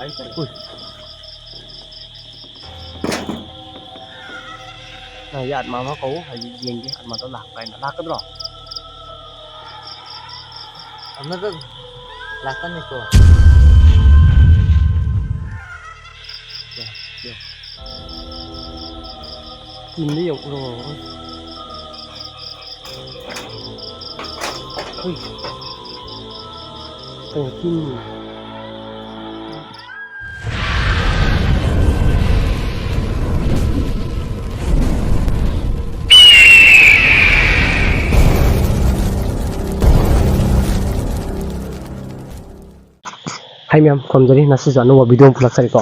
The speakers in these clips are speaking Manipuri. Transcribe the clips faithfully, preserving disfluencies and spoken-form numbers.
ꯎꯏ꯫ ꯅꯪ ꯌꯥꯠ ꯃꯥꯃ ꯀꯧ, ꯍꯧꯖꯤꯛ ꯌꯦꯡꯒꯦ, ꯑꯗꯨꯃꯥꯏꯅ ꯂꯥꯛꯄ꯭ꯔꯥ ꯍꯥꯏꯅ꯫ ꯂꯥꯛꯀꯗ꯭ꯔꯣ? ꯑꯃꯗ ꯂꯥꯛꯀꯅꯤꯀꯣ꯫ ꯇꯤꯟꯗ ꯌꯦꯡꯉꯨꯔꯣ꯫ ꯍꯣꯏ꯫ ꯀꯩꯅꯣ ꯇꯤꯟ꯫ ꯍꯥꯏ ꯃꯌꯥꯝ, ꯈꯨꯔꯨꯝꯖꯔꯤ꯫ ꯉꯁꯤꯁꯨ ꯑꯅꯧꯕ video ꯑꯃ ꯄꯨꯔꯛꯆꯔꯤꯀꯣ꯫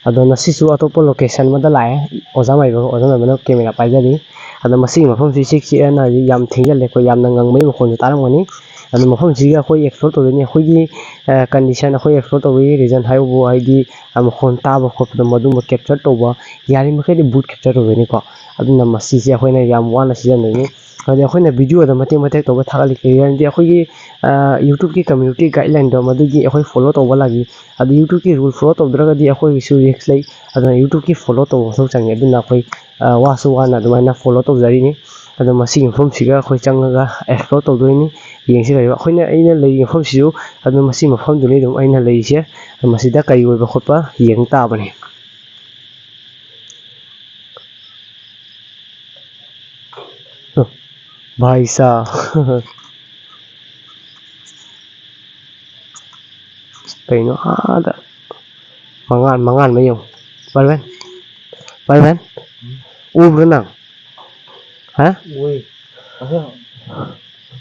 ꯑꯗꯣ ꯉꯁꯤꯁꯨ ꯑꯇꯣꯞꯄ location ꯑꯃꯗ ꯂꯥꯛꯑꯦ꯫ ꯑꯣꯖꯥ ꯃꯥꯏꯕ, ꯑꯣꯖꯥ ꯃꯥꯏꯕꯅ camera ꯄꯥꯏꯖꯔꯤ꯫ ꯑꯗꯣ ꯃꯁꯤꯒꯤ ꯃꯐꯝꯁꯤ ꯏꯆꯤꯛ ꯆꯤꯛꯑꯦꯅ ꯍꯥꯏꯗꯤ ꯌꯥꯝ ꯊꯦꯡꯖꯤꯜꯂꯦ꯫ ꯑꯩꯈꯣꯏ ꯌꯥꯝꯅ ꯉꯪꯕꯒꯤ ꯃꯈꯣꯟꯁꯨ ꯇꯥꯔꯝꯒꯅꯤ꯫ ꯑꯗꯣ ꯃꯐꯝꯁꯤꯒꯤ ꯑꯩꯈꯣꯏ explore ꯇꯧꯗꯣꯏꯅꯤ꯫ ꯑꯩꯈꯣꯏꯒꯤ, ꯑ, condition ꯑꯩꯈꯣꯏ explore ꯇꯧꯕꯒꯤ reason ꯍꯥꯏꯕꯕꯨ ꯍꯥꯏꯗꯤ, ꯑ, ꯃꯈꯣꯟ ꯇꯥꯕ ꯈꯣꯠꯄꯗꯣ ꯃꯗꯨꯝꯕ capture ꯇꯧꯕ, ꯌꯥꯔꯤꯃꯈꯩꯗꯤ boot capture ꯇꯧꯗꯣꯏꯅꯤꯀꯣ꯫ ꯑꯗꯨꯅ ꯃꯁꯤꯁꯦ ꯑꯩꯈꯣꯏꯅ ꯌꯥꯝ ꯋꯥꯅ ꯁꯤꯖꯤꯟꯅꯗꯣꯏꯅꯤ꯫ ꯍꯥꯏꯗꯤ ꯑꯩꯈꯣꯏꯅ videoꯗ ꯃꯇꯦꯛ ꯃꯇꯦꯛ ꯇꯧꯕ ꯊꯥꯒꯠꯂꯤ꯫ ꯀꯩꯒꯤꯅꯣ ꯍꯥꯏꯔꯗꯤ ꯑꯩꯈꯣꯏꯒꯤ, ꯑ, YouTubeꯀꯤ community guidelineꯗꯣ ꯃꯗꯨꯒꯤ ꯑꯩꯈꯣꯏ follow ꯇꯧꯕ ꯂꯥꯛꯏ꯫ ꯑꯗꯨ YouTubeꯀꯤ rule follow ꯇꯧꯗ꯭ꯔꯒꯗꯤ ꯑꯩꯈꯣꯏꯒꯤꯁꯨ risk ꯂꯩ꯫ ꯑꯗꯨꯅ YouTubeꯀꯤ follow ꯇꯧꯕ ꯃꯊꯧ ꯆꯪꯉꯤ꯫ ꯑꯗꯨꯅ ꯑꯩꯈꯣꯏ, ꯑ, ꯋꯥꯁꯨ ꯋꯥꯅ ꯑꯗꯨꯃꯥꯏꯅ follow ꯇꯧꯖꯔꯤꯅꯤ꯫ ꯑꯗꯣ ꯃꯁꯤꯒꯤ ꯃꯐꯝꯁꯤꯒ ꯑꯩꯈꯣꯏ ꯆꯪꯉꯒ explore ꯇꯧꯗꯣꯏꯅꯤ꯫ ꯌꯦꯡꯁꯤ ꯀꯩꯅꯣ꯫ ꯑꯩꯈꯣꯏꯅ, ꯑꯩꯅ ꯂꯩꯔꯤꯕ ꯃꯐꯝꯁꯤꯁꯨ ꯑꯗꯨꯝ ꯃꯁꯤ ꯃꯐꯝꯗꯨꯅꯤ ꯑꯗꯨꯝ ꯑꯩꯅ ꯂꯩꯔꯤꯁꯦ꯫ ꯑꯗꯣ ꯃꯁꯤꯗ ꯀꯔꯤ ꯑꯣꯏꯕ ꯈꯣꯠꯄ ꯌꯦꯡ ꯇꯥꯕꯅꯤ꯫ ꯚꯥꯏꯁꯥ꯫ ꯀꯩꯅꯣ ꯑꯥꯗ ꯃꯉꯥꯟ, ꯃꯉꯥꯟ ꯑꯃ ꯌꯦꯡꯉꯨ꯫ ꯄꯔꯚꯦꯟ, ꯄꯔꯚꯦꯟ, ꯎꯕ꯭ꯔꯣ ꯅꯪ? ꯍꯥ? ꯎꯏ꯫ ꯑꯁꯦꯡꯕ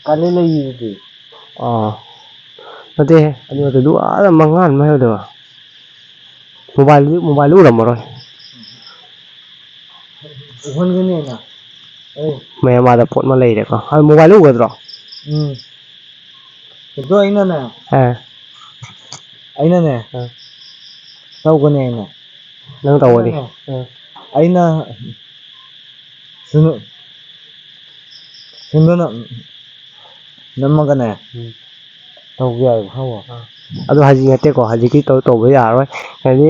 ꯀꯥꯂꯦꯟ ꯂꯩꯔꯤꯗꯨꯗꯤ꯫ ꯑꯣ꯫ ꯅꯠꯇꯦꯍꯦ, ꯑꯗꯨ ꯅꯠꯇꯦ, ꯑꯗꯨ ꯑꯥꯗ ꯃꯉꯥꯟ ꯑꯃ ꯍꯥꯏꯕꯗꯣ꯫ Mobileꯗꯨ, mobileꯗꯨ ꯎꯔꯝꯃꯔꯣꯏ꯫ ꯎꯍꯟꯒꯅꯤ ꯑꯩꯅ꯫ ꯑꯦ꯫ ꯃꯌꯥꯝ ꯑꯥꯗ ꯄꯣꯠ ꯑꯃ ꯂꯩꯔꯦꯀꯣ꯫ ꯑꯗꯨ mobileꯗꯨ ꯎꯒꯗ꯭ꯔꯣ? ꯎꯝ꯫ ꯑꯗꯣ ꯑꯩꯅꯅꯦ꯫ ꯑꯥ꯫ ꯑꯩꯅꯅꯦ꯫ ꯑꯥ꯫ ꯇꯧꯒꯅꯤ ꯑꯩꯅ꯫ ꯅꯪ ꯇꯧꯒꯅꯤ? ꯑꯩꯅꯅꯦ꯫ ꯑꯥ꯫ ꯑꯩꯅ ꯁꯨꯝ-, ꯁꯨꯝꯗꯅ ꯅꯝꯃꯒꯅꯦ꯫ ꯎꯝ꯫ ꯇꯧꯒꯦ ꯍꯥꯏꯕ, ꯈꯪꯉꯕ? ꯑꯥ꯫ ꯑꯗꯣ ꯍꯧꯖꯤꯛ ꯅꯠꯇꯦꯀꯣ, ꯍꯧꯖꯤꯛꯇꯤ ꯇꯧ-, ꯇꯧꯕ ꯌꯥꯔꯔꯣꯏ꯫ ꯍꯥꯏꯗꯤ,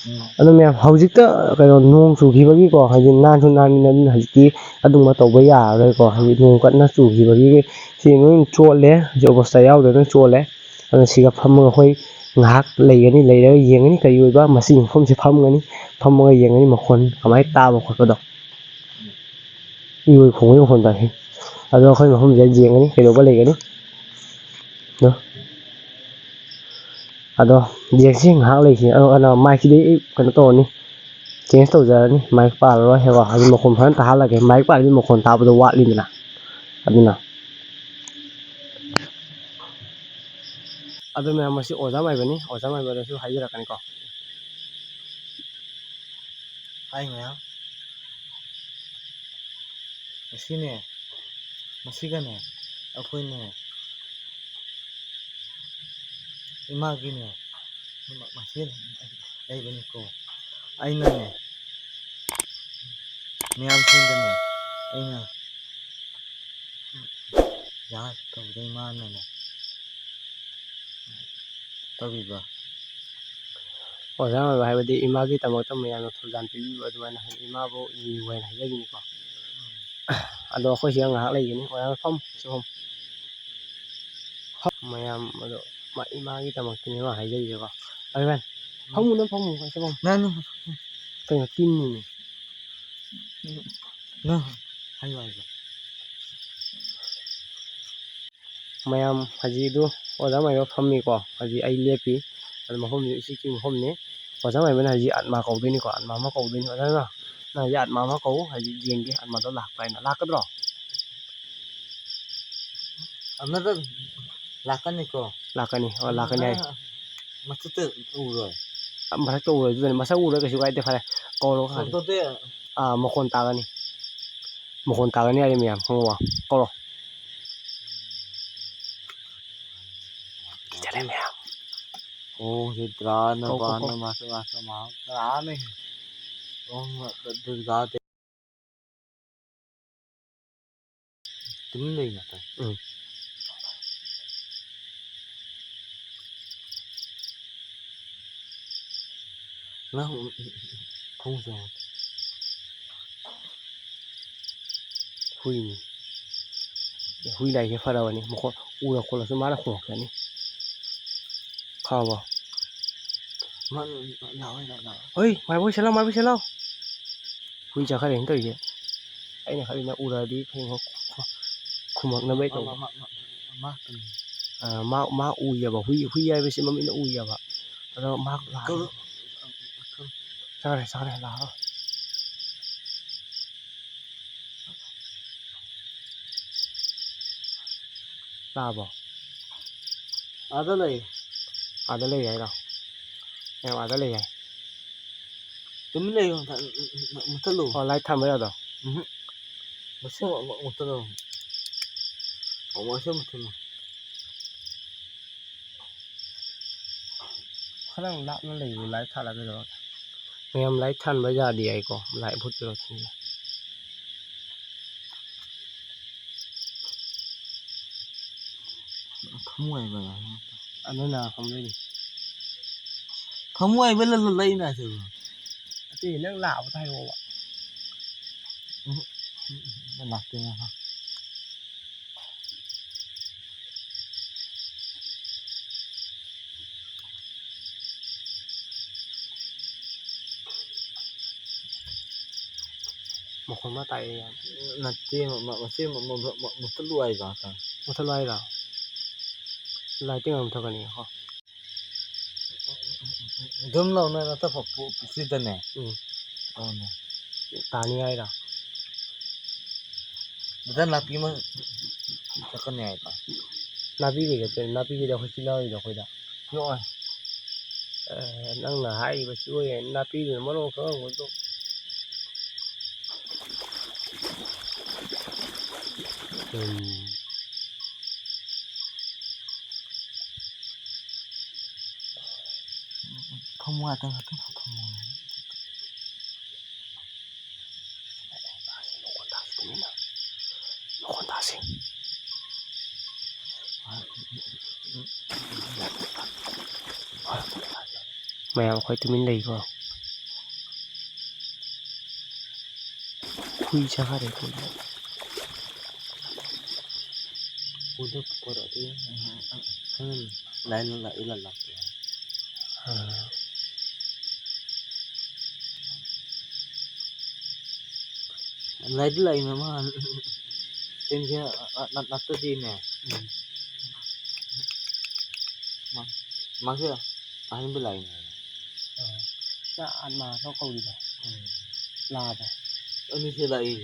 ꯎꯝ꯫ ꯑꯗꯣ ꯃꯌꯥꯝ, ꯍꯧꯖꯤꯛꯇ ꯀꯩꯅꯣ, ꯅꯣꯡ ꯆꯨꯈꯤꯕꯒꯤꯀꯣ, ꯍꯥꯏꯗꯤ ꯅꯥꯟꯁꯨ ꯅꯥꯟꯕꯅꯤꯅ ꯑꯗꯨꯅ ꯍꯧꯖꯤꯛꯇꯤ ꯑꯗꯨꯒꯨꯝꯕ ꯇꯧꯕ ꯌꯥꯔꯔꯣꯏꯀꯣ꯫ ꯍꯥꯏꯗꯤ ꯅꯣꯡ ꯀꯟꯅ ꯆꯨꯈꯤꯕꯒꯤ ꯁꯤ ꯂꯣꯏ ꯆꯣꯠꯂꯦ, ꯍꯧꯖꯤꯛ ꯑꯣꯕꯁꯇꯥ ꯌꯥꯎꯗꯅ ꯆꯣꯠꯂꯦ꯫ ꯑꯗꯨꯅ ꯁꯤꯗ ꯐꯝꯃꯒ ꯑꯩꯈꯣꯏ ꯉꯥꯏꯍꯥꯛ ꯂꯩꯒꯅꯤ, ꯂꯩꯔꯒ ꯌꯦꯡꯒꯅꯤ ꯀꯔꯤ ꯑꯣꯏꯕ꯫ ꯃꯁꯤꯒꯤ ꯃꯐꯝꯁꯤ ꯐꯝꯒꯅꯤ, ꯐꯝꯃꯒ ꯌꯦꯡꯒꯅꯤ ꯃꯈꯣꯟ ꯀꯃꯥꯏꯅ ꯇꯥꯕ ꯈꯣꯠꯄꯗꯣ꯫ ꯏꯔꯣꯏ ꯈꯣꯡꯕꯒꯤ ꯃꯈꯣꯟ ꯇꯥꯏ꯫ ꯑꯗꯣ ꯑꯩꯈꯣꯏ ꯃꯐꯝꯁꯤꯗ ꯌꯦꯡꯒꯅꯤ ꯀꯩꯗꯧꯕ ꯂꯩꯒꯅꯤ꯫ ꯑꯗꯣ, ꯑꯗꯣ ꯌꯦꯡꯁꯤ ꯉꯥꯏꯍꯥꯛ ꯂꯩꯁꯤ꯫ ꯑꯗꯣ, ꯑꯗꯣ ꯃꯥꯏꯛꯁꯤꯗꯤ ꯑꯩ ꯀꯩꯅꯣ ꯇꯧꯔꯅꯤ, ꯆꯦꯟꯖ ꯇꯧꯖꯔꯅꯤ꯫ ꯃꯥꯏꯛ ꯄꯥꯜꯂꯔꯣꯏ ꯍꯥꯏꯕ, ꯍꯧꯖꯤꯛ ꯃꯈꯣꯟ ꯐꯖꯅ ꯇꯥꯍꯜꯂꯒꯦ꯫ ꯃꯥꯏꯛ ꯄꯥꯜꯂꯗꯤ ꯃꯈꯣꯟ ꯇꯥꯕꯗꯣ ꯋꯥꯠꯂꯤꯗꯅ꯫ ꯑꯗꯨꯅ, ꯑꯗꯨ ꯃꯌꯥꯝ, ꯃꯁꯤ ꯑꯣꯖꯥ ꯃꯥꯏꯕꯅꯤ, ꯑꯣꯖꯥ ꯃꯥꯏꯕꯗꯁꯨ ꯍꯥꯏꯖꯔꯛꯀꯅꯤꯀꯣ꯫ ꯍꯥꯏ ꯃꯌꯥꯝ꯫ ꯉꯁꯤꯅꯦ, ꯉꯁꯤꯒꯅꯦ, ꯑꯩꯈꯣꯏꯅꯦ, ꯏꯃꯥꯒꯤꯅꯦ, ꯃ-, ꯃꯁꯦꯟ ꯂꯩꯕꯅꯤꯀꯣ꯫ ꯑꯩꯅꯅꯦ, ꯃꯌꯥꯝꯁꯤꯡꯗꯅꯦ, ꯑꯩꯅ ꯌꯥ ꯇꯧꯗꯣꯏ ꯃꯥꯅꯅꯦ ꯇꯧꯕꯤꯕ꯫ ꯑꯣꯖꯥ ꯑꯣꯏꯕ ꯍꯥꯏꯕꯗꯤ ꯏꯃꯥꯒꯤꯗꯃꯛꯇ ꯃꯌꯥꯝꯅ ꯊꯧꯖꯥꯜ ꯄꯤꯕꯤꯕ ꯑꯗꯨꯃꯥꯏꯅ ꯍꯥꯏ-, ꯏꯃꯥꯕꯨ ꯏꯅꯦꯕꯨ ꯍꯥꯏꯅ ꯍꯥꯏꯖꯒꯤꯅꯤꯀꯣ꯫ ꯑꯗꯣ ꯑꯩꯈꯣꯏ ꯁꯤꯗ ꯉꯥꯏꯍꯥꯛ ꯂꯩꯒꯅꯤ꯫ ꯑꯣꯖꯥ ꯐꯝ, ꯁꯤ ꯐꯝ꯫ ꯐꯝ ꯃꯌꯥꯝ ꯑꯗꯣ ꯃꯥ ꯏꯃꯥꯒꯤꯗꯃꯛꯇꯅꯤ ꯃꯥ ꯍꯥꯏꯖꯔꯤꯁꯦꯀꯣ꯫ ꯑꯗꯨꯃꯥꯏꯅ ꯐꯝꯃꯨ, ꯅꯪ ꯐꯝꯃꯨ, ꯁꯤ ꯐꯝꯃꯨ꯫ ꯅꯪ, ꯅꯪ꯫ ꯀꯩꯅꯣ, ꯇꯤꯟꯅꯤꯅꯦ꯫ ꯅꯪ ꯍꯥꯏꯌꯨ ꯍꯥꯏꯕ꯫ ꯃꯌꯥꯝ ꯍꯧꯖꯤꯛ ꯑꯗꯨ ꯑꯣꯖꯥ ꯃꯥꯏꯕ ꯐꯝꯃꯤꯀꯣ, ꯍꯧꯖꯤꯛ ꯑꯩ ꯂꯦꯞꯄꯤ꯫ ꯑꯗꯨ ꯃꯐꯝꯁꯤ ꯏꯆꯤꯛ ꯆꯤꯛꯄ ꯃꯐꯝꯅꯤ꯫ ꯑꯣꯖꯥ ꯃꯥꯏꯕꯅ ꯍꯧꯖꯤꯛ ꯑꯥꯠꯃꯥ ꯀꯧꯗꯣꯏꯅꯤꯀꯣ, ꯑꯥꯠꯃꯥ ꯑꯃ ꯀꯧꯗꯣꯏꯅꯤ꯫ ꯑꯣꯖꯥ ꯃꯥꯏꯕ, ꯅꯪ ꯍꯧꯖꯤꯛ ꯑꯥꯠꯃꯥ ꯑꯃ ꯀꯧ, ꯍꯧꯖꯤꯛ ꯌꯦꯡꯒꯦ ꯑꯥꯠꯃꯥꯗꯣ ꯂꯥꯛꯄ꯭ꯔꯥ ꯍꯥꯏꯅ꯫ ꯂꯥꯛꯀꯗ꯭ꯔꯣ? ꯑꯃꯗ ꯂꯥꯛꯀꯅꯤꯀꯣ? ꯂꯥꯛꯀꯅꯤ, ꯑꯣ, ꯂꯥꯛꯀꯅꯤ ꯍꯥꯏ꯫ ꯃꯊꯛꯇ ꯎꯔꯣꯏ? ꯃꯊꯛꯇ ꯎꯔꯣꯏ, ꯑꯗꯨꯗꯅꯤ꯫ ꯃꯁꯛ ꯎꯔꯣꯏ, ꯀꯩꯁꯨ ꯀꯥꯏꯗꯦ, ꯐꯔꯦ꯫ ꯀꯧꯔꯣ꯫ ꯀꯧꯗꯣꯛꯇꯦ꯫ ꯑꯥ, ꯃꯈꯣꯟ ꯇꯥꯒꯅꯤ꯫ ꯃꯈꯣꯟ ꯇꯥꯒꯅꯤ ꯍꯥꯏꯔꯦ ꯃꯌꯥꯝ, ꯈꯪꯉꯕꯣ? ꯀꯧꯔꯣ꯫ ꯀꯤꯖꯔꯦ ꯃꯌꯥꯝ꯫ ꯑꯣ, ꯁꯤ ꯗ꯭ꯔꯥꯅ ꯀꯧ, ꯀꯧ, ꯕꯥꯅ ꯀꯧ꯫ ꯃꯥꯁ ꯃꯥꯁ ꯃꯥ ꯇꯔꯥꯅꯦ꯫ ꯑꯣ, ꯗꯨꯔꯒꯥ ꯗꯦ-, ꯇꯨꯃꯤꯟ ꯂꯩ ꯉꯥꯛꯇꯪ꯫ ꯎꯝ꯫ ꯅꯪ ꯐꯃꯨꯡ ꯆꯪꯉꯣ꯫ ꯍꯨꯏꯅꯤ꯫ ꯑꯦ, ꯍꯨꯏ ꯂꯥꯏꯁꯦ ꯐꯔꯕꯅꯤ꯫ ꯃꯈꯣꯟ ꯎꯔ ꯈꯣꯠꯂꯁꯨ ꯃꯥꯅ ꯈꯣꯡꯉꯛꯀꯅꯤ꯫ ꯈꯪꯉꯕꯣ? ꯃꯥ ꯂꯥꯛꯑꯣꯏ, ꯂꯥꯛꯑꯣꯏ, ꯂꯥꯛꯑꯣꯏ꯫ ꯍꯣꯏ, ꯃꯥꯏꯕꯣꯏ ꯁꯦ ꯂꯥꯎ, ꯃꯥꯏꯕꯣꯏ ꯁꯦ ꯂꯥꯎ꯫ ꯍꯨꯏ ꯆꯠꯈ꯭ꯔꯦꯅ ꯇꯧꯔꯤꯁꯦ꯫ ꯑꯩꯅ ꯈꯜꯂꯤꯅ ꯎꯔꯗꯤ ꯀꯩꯅꯣ ꯈꯨ-, ꯈꯨ-, ꯈꯨꯝꯃꯛꯅꯕꯩ ꯇꯧꯕ꯫ ꯃꯥ, ꯃꯥ, ꯃꯥ, ꯃꯥ, ꯃꯥ ꯀꯩꯅꯣ꯫ ꯑ, ꯃꯥ, ꯃꯥ ꯎꯏꯌꯦꯕ꯫ ꯍꯨꯏ, ꯍꯨꯏ ꯍꯥꯏꯕꯁꯤ ꯃꯃꯤꯠꯅ ꯎꯏꯌꯦꯕ꯫ ꯑꯗꯣ ꯃꯥ ꯂꯥꯛꯑꯦ꯫ ꯀꯧꯔꯣ꯫ ꯆꯥꯔꯦ, ꯆꯥꯔꯦ, ꯂꯥꯛꯑꯣ꯫ ꯇꯥꯕ꯭ꯔꯣ? ꯑꯥꯗ ꯂꯩ꯫ ꯑꯥꯗ ꯂꯩ ꯍꯥꯏꯔꯣ? ꯃꯌꯥꯝ ꯑꯥꯗ ꯂꯩ ꯍꯥꯏ꯫ ꯇꯨꯃꯤꯟ ꯂꯩꯌꯨ, ꯃꯨꯊꯠꯂꯨ꯫ ꯑꯣ, ꯂꯥꯏꯠ ꯊꯥꯟꯕ ꯌꯥꯗ꯭ꯔꯣ? ꯎꯝꯍꯨꯝ꯫ ꯃꯁꯤ ꯃꯨ-, ꯃꯨ-, ꯃꯨꯊꯠꯂꯨ꯫ ꯑꯣ, ꯃꯁꯤ ꯃꯨꯊꯠꯂꯨ꯫ ꯈꯔ ꯂꯥꯞꯅ ꯂꯩꯕ ꯂꯥꯏꯠ ꯊꯥꯜꯂꯒ ꯀꯩꯗꯧꯔꯒꯦ? ꯃꯌꯥꯝ ꯂꯥꯏꯠ ꯊꯥꯟꯕ ꯌꯥꯗꯦ ꯍꯥꯏꯀꯣ, ꯂꯥꯏꯠ ꯃꯨꯠꯄꯤꯔꯣ ꯊꯤꯡꯉꯦ꯫ ꯊꯃꯣꯏꯕ ꯑꯗꯨꯅ ꯈꯪꯗꯣꯏꯅꯤ꯫ ꯊꯃꯣꯏꯕ ꯂ-, ꯂ-, ꯂꯩꯅ ꯁꯤꯕꯨ꯫ ꯑꯇꯩ ꯅꯪ ꯂꯥꯛꯑꯕ ꯍꯥꯏꯔꯛꯑꯣꯕ꯫ ꯎꯝ, ꯎꯝ, ꯎꯝ, ꯂꯥꯛꯇꯦ ꯉꯥꯏꯈꯣ꯫ ꯃꯈꯣꯟ ꯑꯃ ꯇꯥꯏꯌꯦ ꯌꯥꯝ꯫ ꯅꯠꯇꯦ, ꯃ-, ꯃ-, ꯃꯁꯤ ꯃ-, ꯃ-, ꯃ-, ꯃ-, ꯃꯨꯊꯠꯂꯨ ꯍꯥꯏꯕ ꯉꯥꯛꯇꯪ꯫ ꯃꯨꯊꯠꯂꯨ ꯍꯥꯏꯔꯣ? ꯂꯥꯏꯠꯇꯤ ꯉꯥꯏꯍꯥꯛ ꯃꯨꯊꯠꯀꯅꯤ, ꯍꯣ꯫ ꯑꯗꯨꯝ ꯂꯥꯎꯅ ꯅꯠꯇꯕ ꯄꯨ-, ꯄꯨꯈ꯭ꯔꯤꯗꯅꯦ꯫ ꯎꯝ꯫ ꯑꯧꯅꯦ꯫ ꯇꯥꯅꯤ ꯍꯥꯏꯔꯣ? ꯑꯗꯨꯗ ꯅꯥꯄꯤ ꯑꯃ ꯀꯛꯀꯅꯤ ꯍꯥꯏꯕ꯫ ꯅꯥꯄꯤ ꯀꯩ ꯀꯛꯇꯣꯏꯅꯣ? ꯅꯥꯄꯤꯗꯨꯗꯤ ꯑꯩꯈꯣꯏ ꯆꯤꯜꯍꯥꯎꯔꯤꯗꯣ ꯑꯩꯈꯣꯏꯗ꯫ ꯌꯣꯛꯑꯣꯏ꯫ ꯑꯦ, ꯅꯪꯅ ꯍꯥꯏꯔꯤꯕꯁꯤ ꯑꯣꯏꯌꯦ, ꯅꯥꯄꯤꯗꯨꯅ ꯃꯔꯣꯟ ꯈꯪꯉꯝꯒꯗ꯭ꯔꯣ? ꯎꯝ꯫ ꯐꯃꯨꯡ ꯉꯥꯛꯇꯪ, ꯉꯥꯛꯇꯪ ꯐꯝꯃꯣ꯫ ꯃꯈꯣꯟ ꯇꯥꯁꯤ, ꯃꯈꯣꯟ ꯇꯥꯁꯤ ꯇꯨꯃꯤꯟꯅ꯫ ꯃꯈꯣꯟ ꯇꯥꯁꯤ꯫ ꯃꯌꯥꯝ ꯑꯩꯈꯣꯏ ꯇꯨꯃꯤꯟ ꯂꯩꯀꯣ꯫ ꯐꯨꯏ ꯆꯥꯈꯔꯦ ꯑꯩꯈꯣꯏꯗꯤ꯫ ꯎꯗ ꯄꯨꯔꯛꯑꯗꯤ, ꯎꯝ, ꯎꯝ, ꯎꯝ, ꯂꯥꯏ ꯂꯥꯛ-, ꯏꯂꯥꯛ ꯂꯥꯛꯇꯦ꯫ ꯑꯥ꯫ ꯂꯥꯏꯗꯤ ꯂꯥꯛꯏꯅꯦ ꯃꯥ꯫ ꯆꯦꯟꯁꯦ, ꯑ, ꯑ, ꯅꯠ-, ꯅꯠꯇꯗꯤꯅꯦ꯫ ꯎꯝ꯫ ꯃꯥ-, ꯃꯥꯁꯦ ꯑꯍꯟꯕ ꯂꯥꯛꯏꯅꯦ꯫ ꯑꯥ꯫ ꯅꯪ ꯑꯥꯠꯃꯥ ꯊꯣꯛ ꯀꯧꯔꯤꯗꯣ? ꯎꯝ꯫ ꯂꯥꯛꯑꯕꯣ? ꯑꯅꯤꯁꯦ ꯂꯥꯛꯏ꯫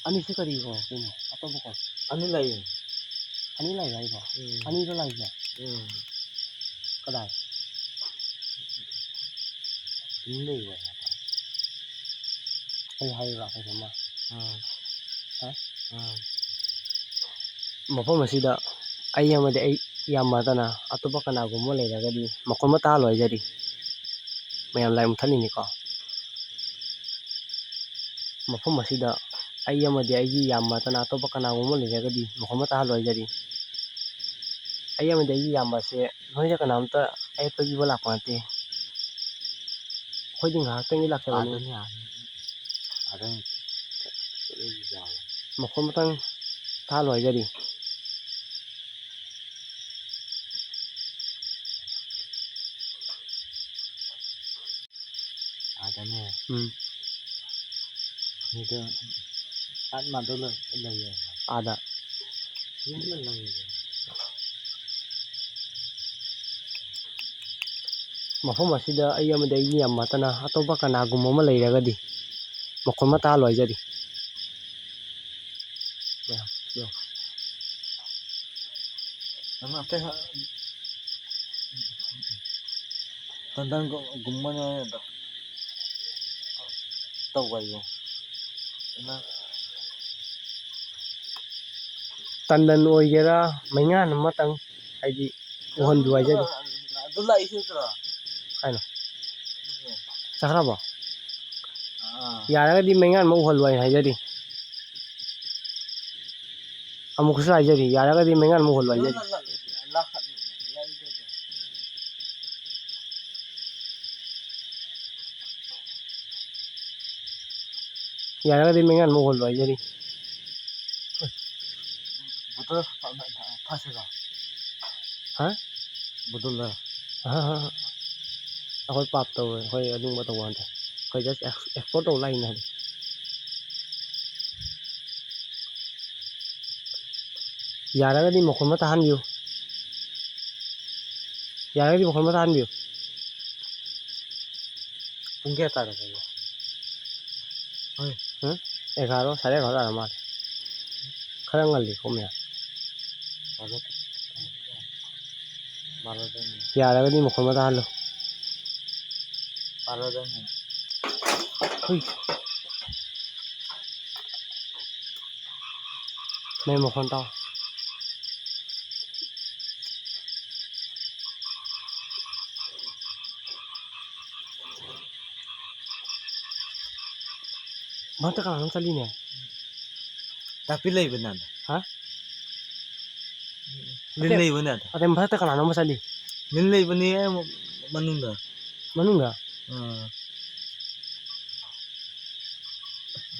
ꯑꯅꯤꯁꯦ ꯀꯔꯤ ꯀꯧꯔꯛꯇꯣꯏꯅꯣ? ꯑꯇꯣꯞꯄ ꯀꯧ꯫ ꯑꯅꯤ ꯂꯥꯛꯏ꯫ ꯑꯅꯤ ꯂꯥꯛꯏ ꯍꯥꯏꯕꯣ? ꯎꯝ꯫ ꯑꯅꯤꯔꯣ ꯂꯥꯛꯏꯁꯦ? ꯎꯝ꯫ ꯀꯗꯥꯏ? ꯇꯨꯃꯤꯟ ꯂꯩꯌꯨ ꯍꯥꯏꯕ꯫ ꯑꯩ ꯍꯥꯏꯌꯨꯔꯥ ꯀꯩꯅꯣꯝꯃ? ꯑꯥ꯫ ꯍꯥ? ꯑꯥ꯫ ꯃꯐꯝ ꯑꯁꯤꯗ ꯑꯩ ꯑꯃꯗꯤ ꯑꯩ ꯏꯌꯥꯝꯕ ꯅꯠꯇꯅ ꯑꯇꯣꯞꯄ ꯀꯅꯥꯒꯨꯝꯕ ꯂꯩꯔꯒꯗꯤ ꯃꯈꯣꯟ ꯑꯃ ꯇꯥꯍꯜꯂꯣ ꯍꯥꯏꯖꯔꯤ꯫ ꯃꯌꯥꯝ ꯂꯥꯏ ꯃꯨꯊꯠꯂꯤꯅꯤꯀꯣ꯫ ꯃꯐꯝ ꯑꯁꯤꯗ ꯑꯩ ꯑꯃꯗꯤ ꯑꯩꯒꯤ ꯏꯌꯥꯝꯕ ꯅꯠꯇꯅ ꯑꯇꯣꯞꯄ ꯀꯅꯥꯒꯨꯝꯕ ꯂꯩꯔꯒꯗꯤ ꯃꯈꯣꯟ ꯑꯃ ꯇꯥꯍꯜꯂꯣ ꯍꯥꯏꯖꯔꯤ꯫ ꯑꯩ ꯑꯃꯗꯤ ꯑꯩꯒꯤ ꯏꯌꯥꯝꯕꯁꯦ ꯅꯣꯏꯗ ꯀꯅꯥꯝꯇ ꯑꯌꯦꯠꯄ ꯄꯤꯕ ꯂꯥꯛꯄ ꯅꯠꯇꯦ꯫ ꯑꯩꯈꯣꯏꯗꯤ ꯉꯥꯏꯍꯥꯛꯇꯪꯒꯤ ꯂꯥꯛꯆꯕꯅꯤ꯫ ꯑꯥꯗꯅꯤ, ꯑꯥꯗꯅꯤ꯫ ꯑꯥꯗꯅꯤ꯫ ꯃꯈꯣꯟ ꯑꯃꯇꯪ ꯇꯥꯍꯜꯂꯣ ꯍꯥꯏꯖꯔꯤ꯫ ꯑꯥꯗꯅꯦ꯫ ꯎꯝ꯫ ꯃꯤꯗꯣ ꯑꯥꯠꯃꯥꯗꯣ ꯂꯩ-, ꯂꯩꯌꯦ꯫ ꯑꯥꯗ꯫ ꯌꯨꯝꯗ ꯂꯩꯌꯦ꯫ ꯃꯐꯝ ꯑꯁꯤꯗ ꯑꯩ ꯑꯃꯗꯤ ꯑꯩꯒꯤ ꯌꯥꯝ ꯅꯠꯇꯅ ꯑꯇꯣꯞꯄ ꯀꯅꯥꯒꯨꯝꯕ ꯑꯃ ꯂꯩꯔꯒꯗꯤ ꯃꯈꯣꯟ ꯑꯃ ꯇꯥꯍꯜꯂꯣ ꯍꯥꯏꯖꯔꯤ꯫ ꯃꯌꯥꯝ, ꯌꯦꯡꯉꯣ꯫ ꯅꯪ ꯑꯇꯩ ꯍ-, ꯇꯟꯗꯟꯒꯨꯝꯕꯅꯦ ꯑꯗꯣ ꯇꯧꯕ ꯍꯥꯏꯌꯣ꯫ ꯅꯪ ꯇꯟꯗꯟ ꯑꯣꯏꯒꯦꯔꯥ, ꯃꯩꯉꯥꯟ ꯑꯃꯇꯪ, ꯍꯥꯏꯗꯤ, ꯎꯍꯟꯕꯤꯌꯨ ꯍꯥꯏꯖꯔꯤ꯫ ꯑꯗꯨ ꯂꯥꯛꯏꯁꯤ ꯅꯠꯇ꯭ꯔꯣ? ꯀꯥꯏꯅꯣ? ꯁꯤꯁꯦ꯫ ꯆꯠꯈ꯭ꯔꯕꯣ? ꯑꯥ꯫ ꯌꯥꯔꯒꯗꯤ ꯃꯩꯉꯥꯟ ꯑꯃ ꯎꯍꯜꯂꯨ ꯍꯥꯏꯅ ꯍꯥꯏꯖꯔꯤ꯫ ꯑꯃꯨꯛꯀꯁꯨ ꯍꯥꯏꯖꯔꯤ, ꯌꯥꯔꯒꯗꯤ ꯃꯩꯉꯥꯟ ꯑꯃ ꯎꯍꯜꯂꯨ ꯍꯥꯏꯖꯔꯤ꯫ ꯂꯥꯛ-, ꯂꯥꯛ-, ꯂꯥꯛ-, ꯂꯥꯛ-, ꯌꯥꯔꯒꯗꯤ ꯃꯩꯉꯥꯟ ꯑꯃꯨꯛ ꯍꯣꯜꯂꯣ ꯍꯥꯏꯖꯔꯤ꯫ ꯕꯣꯇꯜ ꯐꯥꯁꯤꯔꯣ? ꯍꯥ? ꯕꯣꯇꯜꯗ꯫ ꯑꯍꯥ, ꯑꯍꯥ, ꯑꯍꯥ꯫ ꯑꯩꯈꯣꯏ ꯄꯥꯞ ꯇꯧꯔꯣꯏ, ꯑꯩꯈꯣꯏ ꯑꯗꯨꯒꯨꯝꯕ ꯇꯧꯕ ꯅꯠꯇꯦ꯫ ꯑꯩꯈꯣꯏ just ex-, explore ꯇꯧ ꯂꯥꯛꯏꯅꯦ ꯍꯥꯏꯗꯤ꯫ ꯌꯥꯔꯒꯗꯤ ꯃꯈꯣꯟ ꯑꯃ ꯇꯥꯍꯟꯕꯤꯌꯨ꯫ ꯌꯥꯔꯒꯗꯤ ꯃꯈꯣꯟ ꯑꯃ ꯇꯥꯍꯟꯕꯤꯌꯨ꯫ ꯄꯨꯡ ꯀꯌꯥ ꯇꯥꯔꯒꯦ? ꯍꯣꯏ꯫ ꯍꯨꯝ? ꯑꯦꯒꯥꯔꯣ, ꯁꯥꯔꯦ ꯑꯦꯒꯥꯔꯣ ꯇꯥꯔ ꯃꯥꯜꯂꯦ꯫ ꯈꯔ ꯉꯜꯂꯤꯀꯣ ꯃꯌꯥꯝ꯫ ꯕꯥꯔꯣ, ꯕꯥꯔꯣꯗꯅꯤ꯫ ꯌꯥꯔꯒꯗꯤ ꯃꯈꯣꯟ ꯑꯃ ꯇꯥꯍꯜꯂꯨ꯫ ꯕꯥꯔꯣꯗꯅꯤ꯫ ꯍꯨꯏ꯫ ꯃꯩ ꯃꯈꯣꯟ ꯇꯥꯎ꯫ ꯃꯊꯛꯇ ꯀꯅꯥꯅꯣꯝ ꯆꯠꯂꯤꯅꯦ꯫ ꯅꯥꯄꯤ ꯂꯩꯕꯅꯦ ꯑꯗ꯫ ꯍꯥ? ꯂꯤꯟ ꯑꯇꯩ-, ꯂꯩꯕꯅꯦ ꯑꯗ꯫ ꯑꯇꯩ ꯃꯊꯛꯇ ꯀꯅꯥꯅꯣꯝ ꯆꯠꯂꯤ꯫ ꯂꯤꯟ ꯂꯩꯕꯅꯦ ꯃꯅꯨꯡꯗ꯫ ꯃꯅꯨꯡꯗ? ꯑꯥ꯫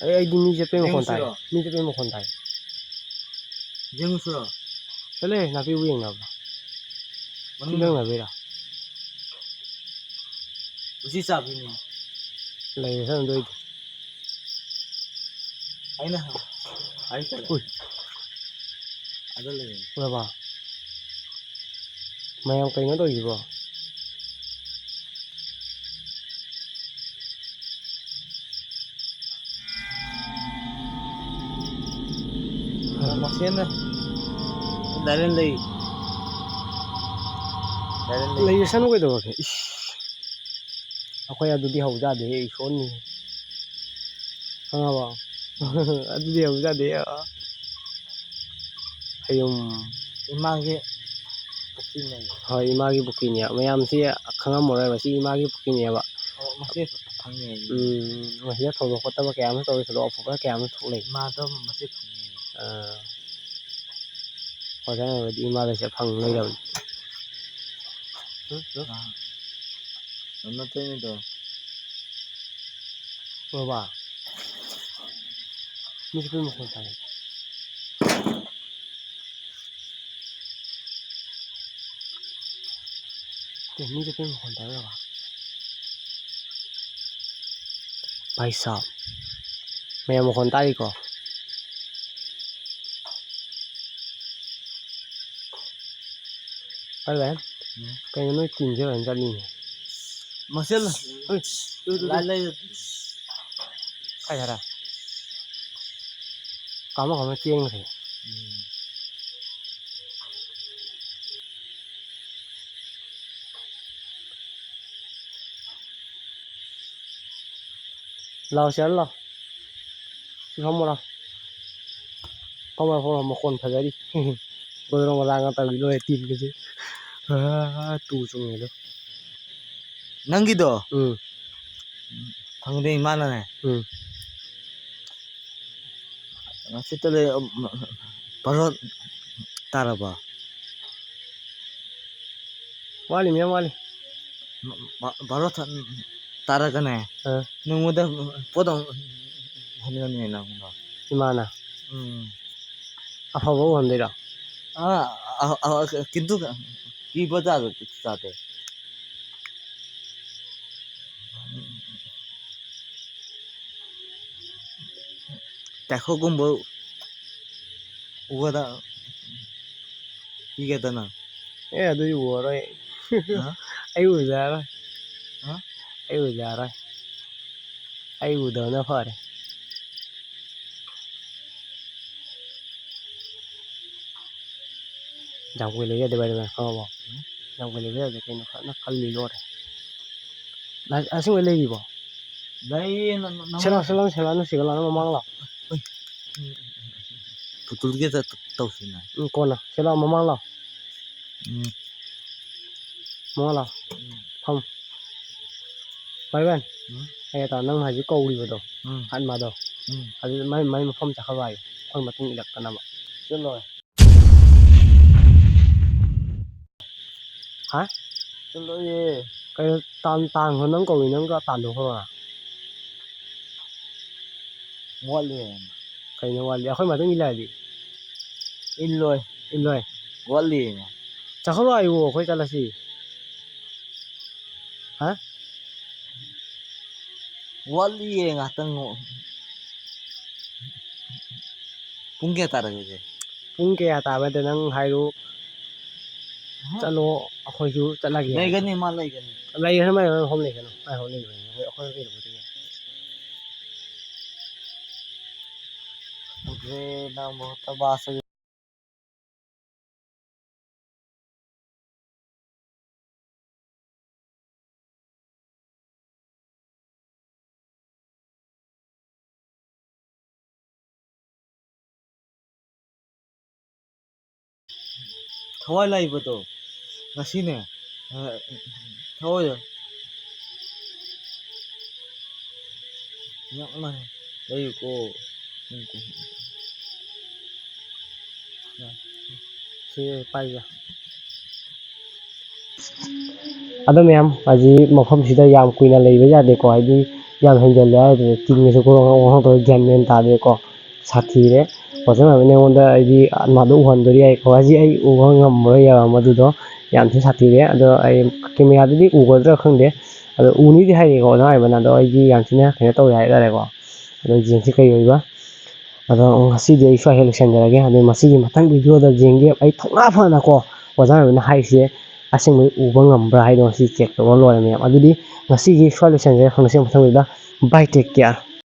ꯑꯩ, ꯑꯩꯗꯤ ꯃꯤ ꯆꯠꯄꯩ ꯃꯈꯣꯟ ꯇꯥꯏ꯫ ꯌꯦꯡꯉꯨꯁꯤꯔꯣ? ꯃꯤ ꯆꯠꯄꯩ ꯃꯈꯣꯟ ꯇꯥꯏ꯫ ꯌꯦꯡꯉꯨꯁꯤꯔꯣ? ꯆꯠꯂꯦ, ꯅꯥꯄꯤꯕꯨ ꯌꯦꯡꯅꯕ꯭ꯔꯣ? ꯃꯅꯨꯡꯗ꯫ ꯊꯤꯜꯂꯪꯅꯕꯤꯔꯣ? ꯎꯆꯤ ꯆꯥꯕꯤꯅꯤ꯫ ꯂꯩꯔꯦ, ꯁꯝꯗꯣꯏꯗꯤ꯫ ꯑꯩꯅ ꯍꯪ-, ꯑꯩ ꯆꯠꯂꯦ꯫ ꯎꯏ꯫ ꯑꯗ ꯂꯩꯔꯦ꯫ ꯎꯔꯕ? ꯃꯌꯥꯝ ꯀꯩꯅꯣ ꯇꯧꯔꯤꯁꯤꯕꯣ? ꯃꯁꯦꯟꯅ ꯗꯥꯏꯔꯦꯟ ꯂꯩ꯫ ꯗꯥꯏꯔꯦꯟ ꯂꯩ꯫ ꯂꯩꯔꯁꯅꯨ ꯀꯩꯗꯧꯔꯒꯦ? ꯏꯁ꯫ ꯑꯩꯈꯣꯏ ꯑꯗꯨꯗꯤ ꯍꯧ ꯌꯥꯗꯦꯍꯦ, ꯏꯁꯣꯔꯅꯤ꯫ ꯈꯪꯉꯕꯣ? ꯑꯗꯨꯗꯤ ꯍꯧ ꯌꯥꯗꯦ꯫ ꯍꯌꯨꯝ꯫ ꯏꯃꯥꯒꯤ ꯄꯨꯈ꯭ꯔꯤꯅꯦ꯫ ꯍꯣꯏ, ꯏꯃꯥꯒꯤ ꯄꯨꯈ꯭ꯔꯤꯅꯦ꯫ ꯃꯌꯥꯝꯁꯤ ꯈꯪꯉꯝꯃꯔꯣꯏꯕ, ꯁꯤ ꯏꯃꯥꯒꯤ ꯄꯨꯈ꯭ꯔꯤꯅꯦꯕ꯫ ꯑꯣ, ꯃꯁꯤ ꯐꯪꯉꯦ꯫ ꯎꯝ, ꯃꯁꯤꯗ ꯊꯧꯗꯣꯛ ꯈꯣꯠꯇꯕ ꯀꯌꯥ ꯑꯃ ꯇꯧꯔꯤ, ꯊꯧꯗꯣꯛ ꯑꯐꯕ ꯀꯌꯥ ꯑꯃ ꯊꯣꯛꯂꯛꯏ꯫ ꯏꯃꯥꯗꯣ ꯃꯁꯤ ꯐꯪꯉꯦ꯫ ꯑꯥ꯫ ꯍꯣꯁꯇꯦꯜ ꯂꯩꯕꯗꯤ ꯏꯃꯥꯒꯁꯦ ꯐꯪ ꯂꯩꯔꯕꯅꯤ꯫ ꯎꯝ, ꯎꯝ꯫ ꯑꯥ꯫ ꯅꯠꯇꯦꯅꯦ ꯇꯣ꯫ ꯎꯔꯕ? ꯃꯤ ꯆꯠꯄꯩ ꯃꯈꯣꯟ ꯇꯥꯏ꯫ ꯑꯦ, ꯃꯤ ꯆꯠꯄꯩ ꯃꯈꯣꯟ ꯇꯥꯏ ꯕꯕꯥ꯫ ꯚꯥꯏ ꯁꯥꯕ, ꯃꯌꯥꯝ ꯃꯈꯣꯟ ꯇꯥꯔꯤꯀꯣ? ꯍꯜꯂꯣ꯫ ꯎꯝ꯫ ꯀꯩꯅꯣ ꯅꯣꯏ ꯇꯤꯝꯁꯦ ꯐꯖꯅ ꯆꯠꯂꯤꯅꯦ꯫ ꯃꯁꯦꯜ ꯍꯣꯏ, ꯇꯨ, ꯇꯨ, ꯇꯨ꯫ ꯂꯥꯏ ꯂꯩ꯫ ꯀꯥꯏ ꯆꯠꯈ꯭ꯔꯦ? ꯀꯥꯃ ꯀꯥꯃ ꯆꯦꯟꯈ꯭ꯔꯦ꯫ ꯎꯝ꯫ ꯂꯥꯎ, ꯆꯦꯜꯂꯣ ꯂꯥꯎ꯫ ꯁꯤ ꯐꯝꯃꯣ ꯂꯥꯎ꯫ ꯐꯝꯃꯣ, ꯐꯝꯃꯣ, ꯃꯈꯣꯟ ꯐꯖꯔꯤ꯫ ꯒꯣꯗ꯭ꯔꯣꯡ ꯒꯗꯥꯡꯒ ꯇꯧꯔꯤ ꯂꯣꯏꯔꯦ ꯇꯤꯝꯒꯁꯦ꯫ ꯑꯥ, ꯇꯨ ꯆꯨꯡꯉꯦ ꯑꯗꯣ꯫ ꯅꯪꯒꯤꯗꯣ? ꯎꯝ꯫ ꯐꯪꯗꯦ ꯏꯃꯥꯅꯅꯦ꯫ ꯎꯝ꯫ ꯉꯁꯤꯇ ꯂꯩ, ꯕꯥꯔꯣ ꯇꯥꯔꯕꯣ? ꯋꯥꯠꯂꯤ, ꯃꯌꯥꯝ ꯋꯥꯠꯂꯤ꯫ ꯕꯥꯔꯣ ꯇꯥꯔꯒꯅꯦ, ꯑꯥ꯫ ꯅꯉꯣꯟꯗ ꯄꯣꯠ ꯑꯃ ꯍꯟꯒꯅꯤ ꯅꯪꯗꯣ꯫ ꯏꯃꯥꯅ? ꯎꯝ꯫ ꯑꯐꯕ ꯎꯍꯟꯗꯣꯏꯔꯣ? ꯑꯥ, ꯑ, ꯑ, ꯀꯤꯟꯇꯨ ꯀꯤꯕ ꯖꯥꯠ ꯖꯥꯠꯇꯣ꯫ ꯇꯥꯏꯈꯣꯒꯨꯝꯕ ꯎꯕꯗ ꯄꯤꯒꯦꯗꯅ꯫ ꯑꯦ, ꯑꯗꯨꯗꯤ ꯎꯔꯔꯣꯏ꯫ ꯍꯥ? ꯑꯩ ꯎꯖꯔꯔꯣꯏ꯫ ꯍꯥ? ꯑꯩ ꯎꯖꯔꯔꯣꯏ꯫ ꯑꯩ ꯎꯗꯕꯅ ꯐꯔꯦ꯫ ꯌꯥꯝ ꯀꯨꯏ ꯂꯩꯕ ꯌꯥꯗꯦ, ꯚꯥꯏ, ꯅꯪ ꯈꯪꯉꯕꯣ? ꯎꯝ? ꯌꯥꯝ ꯀꯨꯏ ꯂꯩꯕ ꯌꯥꯗꯦ, ꯀꯩꯅꯣ ꯈꯔ ꯅꯪ ꯈꯜꯂꯤ ꯂꯣꯏꯔꯦ꯫ ꯅꯪ ꯑꯁꯦꯡꯕꯩ ꯂꯩꯔꯤꯕꯣ? ꯂꯩꯌꯦ, ꯅ-, ꯅ-, ꯁꯤ ꯂꯥꯎ, ꯁꯤ ꯂꯥꯎ, ꯁꯤ ꯂꯥꯎ, ꯁꯤ ꯂꯥꯎ, ꯃꯃꯥꯡ ꯂꯥꯎ꯫ ꯎꯏ꯫ ꯄꯨꯇꯨꯜꯒꯤ ꯇ-, ꯇ-, ꯇꯧꯁꯤꯅꯦ꯫ ꯎꯝ, ꯀꯣꯟꯅ꯫ ꯁꯤ ꯂꯥꯎ, ꯃꯃꯥꯡ ꯂꯥꯎ꯫ ꯎꯝ꯫ ꯃꯃꯥꯡ ꯂꯥꯎ꯫ ꯎꯝ꯫ ꯐꯝ꯫ ꯚꯥꯏ ꯚꯥꯏ꯫ ꯎꯝ꯫ ꯑꯩ ꯇꯥ ꯅꯪ ꯍꯧꯖꯤꯛ ꯀꯧꯔꯤꯕꯗꯣ, ꯎꯝ꯫ ꯍꯥꯠꯃꯥꯗꯣ꯫ ꯎꯝ꯫ ꯑꯗꯨ ꯃꯥꯏ, ꯃꯥꯏ ꯃꯐꯝ ꯆꯠꯈ꯭ꯔꯕ ꯍꯥꯏꯌꯦ꯫ ꯑꯩꯈꯣꯏ ꯃꯇꯨꯡ ꯏꯜꯂꯛꯇꯅꯕ꯫ ꯆꯠꯂꯣꯏ꯫ ꯍꯥ? ꯆꯠꯂꯣꯏꯌꯦ꯫ ꯀꯩꯅꯣ ꯇꯥꯟ-, ꯇꯥꯟꯈ꯭ꯔꯣ, ꯅꯪ ꯀꯧꯏ, ꯅꯪꯒ ꯇꯥꯟꯊꯣꯛꯈ꯭ꯔꯣ꯫ ꯃꯣꯠꯂꯦ꯫ ꯀꯩꯅꯣ ꯋꯥꯠꯂꯤ? ꯑꯩꯈꯣꯏ ꯃꯇꯨꯡ ꯏꯜꯂꯛꯑꯗꯤ? ꯏꯜꯂꯣꯏ꯫ ꯏꯜꯂꯣꯏ? ꯋꯥꯠꯂꯤ꯫ ꯆꯥꯛꯈꯠꯂꯣ ꯍꯥꯏꯌꯨ, ꯑꯩꯈꯣꯏ ꯆꯠꯂꯁꯤ꯫ ꯍꯥ? ꯋꯥꯠꯂꯤꯌꯦ ꯉꯥꯛꯇꯪ꯫ ꯄꯨꯡ ꯀꯌꯥ ꯇꯥꯔꯒꯦ ꯍꯧꯖꯤꯛ? ꯄꯨꯡ ꯀꯌꯥ ꯇꯥꯕ ꯅꯠꯇꯦ, ꯅꯪ ꯍꯥꯏꯔꯣ꯫ ꯍꯥ? ꯆꯠꯂꯣ, ꯑꯩꯈꯣꯏꯁꯨ ꯆꯠꯂꯒꯦ꯫ ꯂꯩꯒꯅꯤ, ꯃꯥ ꯂꯩꯒꯅꯤ꯫ ꯂꯩꯒꯅꯤ, ꯃꯥ ꯂꯩꯒꯅꯤ, ꯍꯣꯝ ꯂꯩꯒꯅꯤ꯫ ꯃꯥ ꯍꯣꯝ ꯂꯩꯒꯅꯤ꯫ ꯑꯩꯈꯣꯏ, ꯑꯩꯈꯣꯏ ꯀꯩꯗꯧꯕꯗꯨꯒꯤ? ꯃꯨꯖꯦ ꯅꯥ ꯕꯍꯨꯠ ꯇꯕꯥ ꯁꯦ ꯊꯋꯥꯏ ꯂꯩꯕꯗꯣ ꯉꯁꯤꯅꯦ, ꯑ, ꯊꯋꯥꯏꯗꯣ ꯌꯥꯝꯅ ꯂꯩꯌꯨꯀꯣ꯫ ꯁꯤ ꯄꯥꯏꯒꯦ꯫ ꯑꯗꯣ ꯃꯌꯥꯝ, ꯍꯧꯖꯤꯛ ꯃꯐꯝꯁꯤꯗ ꯌꯥꯝ ꯀꯨꯏꯅ ꯂꯩꯕ ꯌꯥꯗꯦꯀꯣ, ꯍꯥꯏꯗꯤ ꯌꯥꯝ ꯍꯦꯟꯖꯜꯂꯦ ꯍꯥꯏꯗꯨꯅ ꯇꯤꯟꯒꯁꯨ ꯒꯣꯔꯣꯡ ꯒꯣꯔꯣꯡ ꯒꯣꯔꯣꯡ ꯇꯧꯔ ꯒ꯭ꯌꯥꯟ ꯃꯦꯟ ꯇꯥꯗꯦꯀꯣ꯫ ꯁꯥꯊꯤꯔꯦ꯫ ꯑꯣꯖꯥ ꯃꯌꯥꯝꯅ ꯑꯩꯉꯣꯟꯗ ꯑꯩꯗꯤ ꯃꯥꯗꯣ ꯎꯍꯟꯗꯣꯔꯤ ꯍꯥꯏꯀꯣ, ꯍꯧꯖꯤꯛ ꯑꯩ ꯎꯕ ꯉꯝꯃꯔꯣꯏ ꯌꯥꯔꯣ ꯃꯗꯨꯗꯣ꯫ ꯌꯥꯝ ꯊꯤꯅ ꯁꯥꯊꯤꯔꯦ꯫ ꯑꯗꯣ ꯑꯩ ꯀꯦꯃꯦꯔꯥꯗꯗꯤ ꯎꯒꯗ꯭ꯔꯥ ꯈꯪꯗꯦ, ꯑꯗꯣ ꯎꯅꯤꯗꯤ ꯍꯥꯏꯔꯛꯑꯦꯀꯣ ꯑꯣꯖꯥ ꯃꯌꯥꯝꯅ꯫ ꯑꯗꯣ ꯑꯩꯗꯤ ꯌꯥꯝ ꯊꯤꯅ ꯀꯩꯅꯣ ꯇꯧꯔꯦ ꯍꯥꯏꯇꯥꯔꯦꯀꯣ꯫ ꯑꯗꯣ ꯌꯦꯡꯁꯤ ꯀꯩ ꯑꯣꯏꯕ꯫ ꯑꯗꯣ ꯉꯁꯤꯗꯤ ꯑꯩ ꯁ꯭ꯋꯥꯏꯗ ꯂꯣꯏꯁꯤꯟꯖꯔꯒꯦ꯫ ꯑꯗꯣ ꯃꯁꯤꯒꯤ ꯃꯊꯪ ꯚꯤꯗꯤꯑꯣꯗ ꯌꯦꯡꯒꯦ꯫ ꯑꯩ ꯊꯧꯅꯥ ꯐꯅꯀꯣ ꯑꯣꯖꯥ ꯃꯌꯥꯝꯅ ꯍꯥꯏꯔꯤꯁꯦ ꯑꯁꯦꯡꯕꯩ ꯎꯕ ꯉꯝꯕ꯭ꯔꯥ ꯍꯥꯏꯗꯣ ꯉꯁꯤ ꯆꯦꯛ ꯇꯧꯔ ꯂꯣꯏꯔꯦ ꯃꯌꯥꯝ꯫ ꯑꯗꯨꯗꯤ ꯉꯁꯤꯒꯤ ꯁ꯭ꯋꯥꯏ ꯂꯣꯏꯁꯤꯟꯖꯔꯒꯦ꯫ ꯈꯪꯅꯁꯤ ꯃꯊꯪ ꯚꯤꯗꯤꯑꯣꯗ꯫ Bye, take care꯫